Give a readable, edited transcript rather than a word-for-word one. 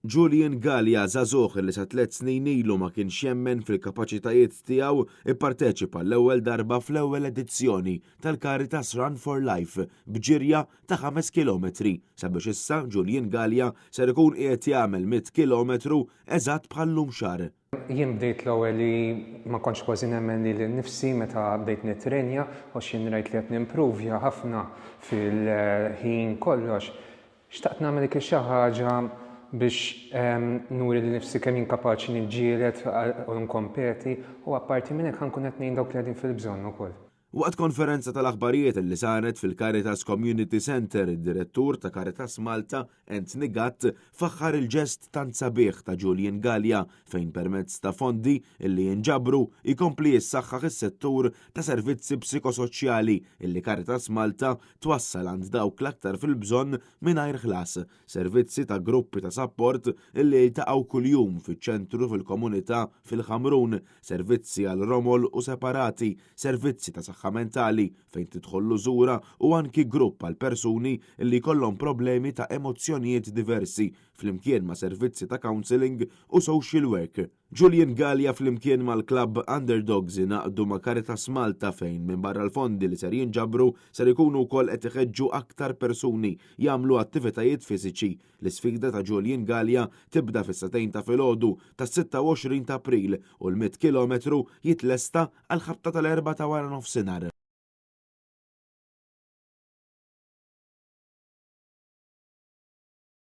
Julian Galea, żagħżugħ li sa tlett snin ilu ma kienx jemmen fil-kapaċitajiet tiegħu, ipparteċipa l-ewwel darba fl-ewwel edizzjoni tal-Caritas Run for Life b'ġirja ta' 5 kilometri sabiex issa Julian Galea ser ikun qiegħed jagħmel 100 kilometru eżatt bħal-lum xahar. Jien bdejt l-ewwel li ma kontx kważi nemmen lili nnifsi meta bdejt nittrenja għax jien rajt li qed nimpruvja ħafna fil-ħin kollox. Xtaqt nagħmel dik xi ħaġa biex nuri lil nifsi kemm jien kapaċi niġġieled u nkompeti u apparti minn hekk ħa nkun qed ngħin dawk li qegħdin fil-bżonn ukoll. Waqt konferenza tal-aħbarijiet li saret fil-Caritas Community Centre, id-Direttur ta' Caritas Malta, Anthony Gatt, faħħar il-ġest tant sabiħ ta' Julian Galea fejn permezz ta' fondi li jinġabru jkompli jissaħħaħ is-settur ta' servizzi psikosoċjali illi Caritas Malta twassal għand dawk l-aktar fil-bżonn mingħajr ħlas, servizzi ta' gruppi ta' sapport li jiltaqgħu kuljum fiċ-ċentru fil-komunità fil-Ħamrun, servizzi għal romol u separati, servizzi ta' saħħa mentali fejn tidħol l-użura u anki grupp għal persuni li jkollhom problemi ta' emozzjonijiet diversi flimkien ma' servizzi ta' counselling u social work. Julian Galea flimkien mal-klabb Underdogs ingħaqdu ma' Caritas Malta fejn minbarra l-fondi li ser jinġabru ser ikunu wkoll qed iħeġġu aktar persuni jagħmlu attivitajiet fiżiċi. L-isfida ta' Julian Galea tibda fis-sagħtejn ta' filgħodu tas-26 ta' April u l-100 kilometru jitlesta għall-ħabta tal-erbgħa ta' waranofsinhar.